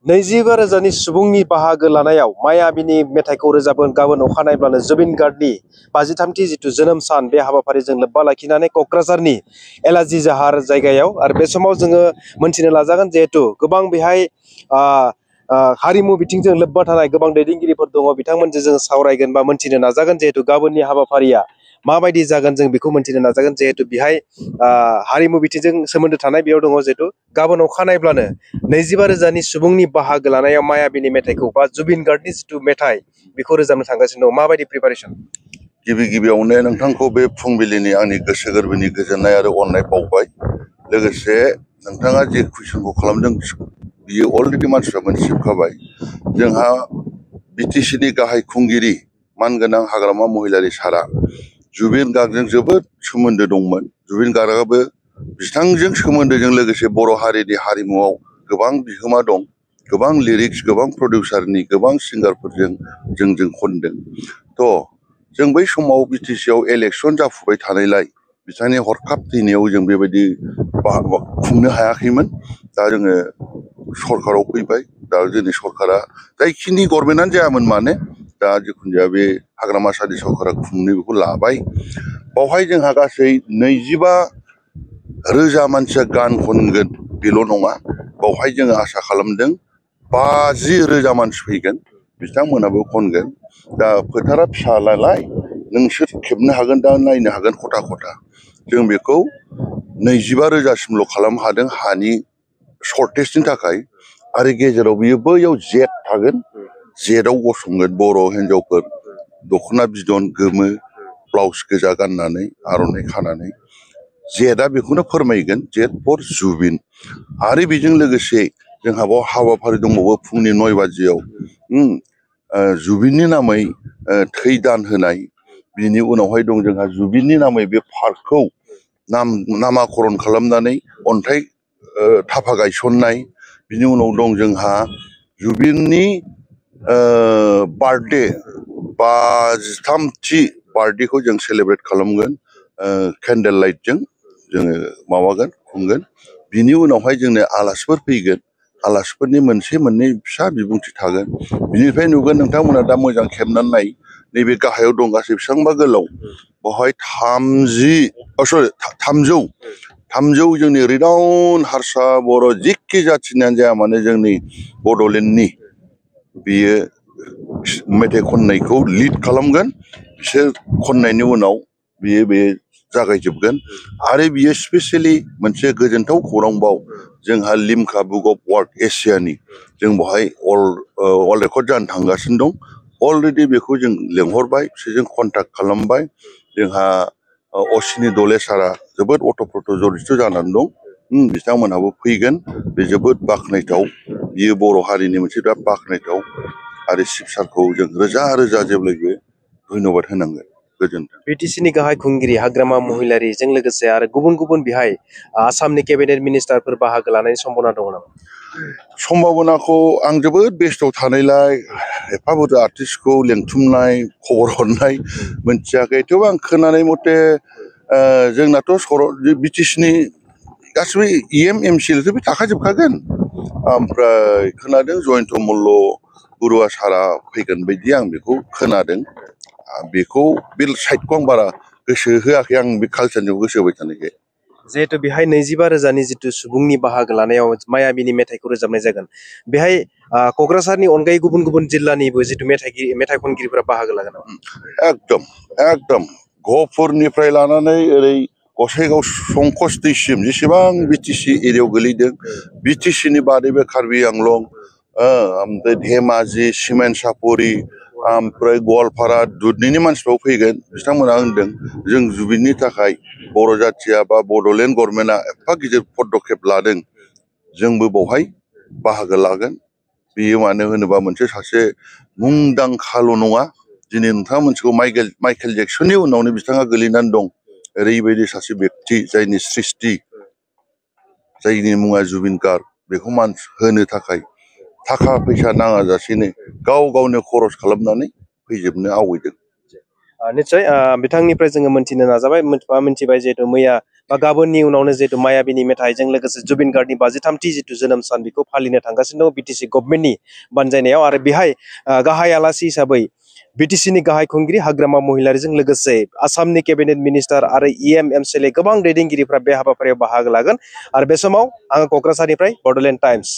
नैजिबा रोजानि सुबुंनि बाहागो लानायाव मायाबिनि मेथाइखौ रोजाबगोन गाबोन अखानायब्लानो जुबिन गार्गनि 53थि जिथु जोनोम सान बे हाबाफारिजों लोब्बा लाखिनानै क'क्राझारनि एलाजि जाहार जायगायाव आरो बे समाव जोङो मोनथिनो नाजागोन जिहेतु गोबां बेहाय हारिमु बिथिंजों लोब्बा थानाय गोबां दैदेनगिरिफोर दङ बिथांमोनजों जों सावरायगोन बा मोनथिनो नाजागोन जिहेतु गाबोननि हाबाफारिया माबायदि जागोन जों बेखौ मोनथिनो नाजागोन जिहेतु बेहाय हारिमु बिथिंजों सोमोन्दो थानाय बेयाव दङ जिहेतु गाबोन अखानायब्लानो 25 रोजानि सुबुंनि बाहागो लानायाव मायाबिनि मेथाइखौ बा जुबिन गार्गनि जिथु मेथाइ बेखौ रोजाबनो थांगासिनो दङ माबायदि प्रिपारेसन गिबि गिबियावनो नोंथांखौ बे फुंबिलिनि आंनि गोसो गोरबोनि गोजोननाय आरो अननाय बावबाय लोगोसे नोंथाङा जे कुइसनखौ खालामदों बियो अलरेडि मानसिफ्रा मोनथिजोबखाबाय जोंहा बिटिसिनि गाहाय खुंगिरि मानगोनां हाग्रामा महिलारि सारा जुबिन गार्गजों जोबोद सोमोन्दो दंमोन। जुबिन गार्गआबो बिथांजों सोमोन्दोजों लोगोसे बर' हारिनि हारिमुआव गोबां बिहोमा दं, गोबां लिरिक्स, गोबां प्रडिउसारनि गोबां सिंगारफोरजों जों खनदों। थ' जों बै समाव बिटिसिआव इलेक्सन जाफुबाय थानायलाय बिथांनि हरखाब थैनायाव जों बेबायदि खुंनो हायाखैमोन। दा जोङो सरकाराव फैबाय। दा जोंनि सरकारा जायखिनि गभर्नमेन्टआनो जायामोन मानो दा जिखुनु जाया बे हाग्रामा सारि सरकारा खुंनो बेखौ लाबाय। बावहाय जोंहा गासै 25 रोजा मानसिया गान खनगोन बेल' नङा, बावहाय जोङो आसा खालामदों 50 रोजा मानसि फैगोन, बिथांमोनाबो खनगोन। दा फोथारा फिसा नालाय नोंसोर खेबनो हागोन, दा नायनो हागोन खथा खथा। जों बेखौ 25 रोजासिमल' खालामनो हादों हानि सर्टेजनि थाखाय। आरो गेजेराव बियो बैयाव जेट थागोन, जेटआव गसंगोन बर' हिन्जावफोर दख'ना बिदन गोमो ब्लाउस गोजा गाननानै आर'नाइ खानानै। जेटआ बेखौनो फोरमायगोन, जेट फर जुबिन। आरो बेजों लोगोसे जोंहा बाव हाबाफारि दंबावो फुंनि 9 बाजियाव जुबिननि नामै थै दान होनाय। बिनि उनावहाय दं जोंहा जुबिननि नामै बे पार्कखौ नामाकरन खालामनानै अन्थाइ थाफा गायसननाय। बिनि उनाव दं जोंहा जुबिननि बार्थडे 53थि बार्थडेखौ जों सेलेब्रेट खालामगोन केन्डेल लाइटजों जोङो माबागोन खुंगोन। बिनि उनावहाय जोंनो आलासिफोर फैगोन, आलासिफोरनि मोनसे मोननै फिसा बिबुंथि थागोन। बिनिफ्राय नुगोन नोंथांमोना दा मोजां खेबनानै नाय, नैबे गाहायाव दं गासै बेसेबांबा गोलाव, बेवहाय 300 जोंनि रिनाउन हारसा बर' जिखि जाथिनियानो जाया मानो जोंनि बड'लेण्डनि बियो मेथाइ खननायखौ लिड खालामगोन। बिसोर खननायनि उनाव बे जागायजोबगोन। आरो बियो स्पेसियेलि मोनसे गोजोनथाव खौरांबाव जोंहा लिम्का बुक अफ वर्ल्ड एसियानि जों बेवहाय वर्ल्ड रेकर्ड जानो थांगासिनो दं। अलरेडि बेखौ जों लेंहरबाय, बिसोरजों कन्ट्याक्ट खालामबाय। जोंहा असिनि दले सारा जोबोद अट'प्रट' जड़ित जानानै दं, बिथांमोनहाबो फैगोन। बे जोबोद बाख्नायथाव, बियो बर' हारिनि मोनसे बिराद बाख्नायथाव। आरो शिब सारखौ जों रोजा रोजा जेब्लायबो धन्यबाद होनांगोन। गोजोन्थों। बिटिसिनि गाहाय खुंगिरि हाग्रामा महिलारिजों लोगोसे आरो गुबुन गुबुन बेहाय आसामनि केबिनेट मिनिस्टारफोर बाहागो लानायनि सम्भावना दङ नामा? सम्भावनाखौ आं जोबोद बेस्थ' थानायलाय एफा बुरजा आर्टिस्टखौ लेंथुमनाय खबर हरनाय मोनथियाखै। थेवबो आं खोनानाय मथे जोंनाथ' बिटिसिनि गासिबो EM MCLथ' बे थाखाजोबखागोन। ओमफ्राय खोनादों जयन्त मल्ल बरुवा सारा फैगोन बायदि आं बेखौ खोनादों। बेखौ बे साइडखौ आं बारा गोसो होआखै, आं बे कालचारनियाव गोसो होबाय थानायखाय। जिहेतु बेहाय 25 रोजानि जिथु सुबुंनि बाहागो लानायाव मायाबिनि मेथाइखौ रोजाबनाय जागोन, बेहाय क'क्राझारनि अनगायै गुबुन गुबुन जिल्लानिबो जिथु मेथाइ खनगिरिफोरा बाहागो लागोन नामा? एकदम गहपुरनिफ्राय लानानै ओरै गसाइगाव संकस दैसिम जेसेबां बिटिसि एरियायाव गोलैदों, बिटिसिनि बादैबो कार्बि आंलं, ओमफ्राय धेमाजि, सिमेन्ट सापरि, ओमफ्राय गवालपारा दुधनैनि मानसिफ्राबो फैगोन। बिथांमोना होनदों जों जुबिननि थाखाय बर' जाथिया बा बड'लेण्ड गभर्नमेन्टआ एफा गिदिर पदक्षेप लादों, जोंबो बावहाय बाहागो लागोन। बेयो मानो होनोबा मोनसे सासे मुंदांखाल' नङा, दिनै नोंथाङा मोनथिगौ माइकेल जेक्सननि उनावनो बिथाङा गोलैनानै दं। ओरैबायदि सासे बेक्ति जायनि सृष्टि, जायनि मुङा जुबिन गार्ग, बेखौ मान होनो थाखाय थाखा फैसा नाङाजासेनो गाव गावनो खरस खालामनानै फैजोबनो आवगायदों। निस्सय बिथांनिफ्राय जोङो मोनथिनो नाजाबाय, मिथिबाय जिहेतु मैया बा गाबोननि उनावनो जिहेतु मायाबिनि मेथाइजों लोगोसे जुबिन गार्गनि 53थि जिथु जोनोम सान बेखौ फालिनो थांगासिनो दङ बिटिसि गभर्नमेन्टनि बानजायनायाव। आरो बेहाय गाहाय आलासि हिसाबै बिटिसिनि गाहाय खुंगिरि हाग्रामा महिलारिजों लोगोसे आसामनि केबिनेट मिनिस्टार आरो इएम एमसिएलए गोबां दैदेनगिरिफ्रा बे हाबाफारियाव बाहागो लागोन। आरो बे समाव आङो क'क्राझारनिफ्राय बड'लेण्ड टाइम्स।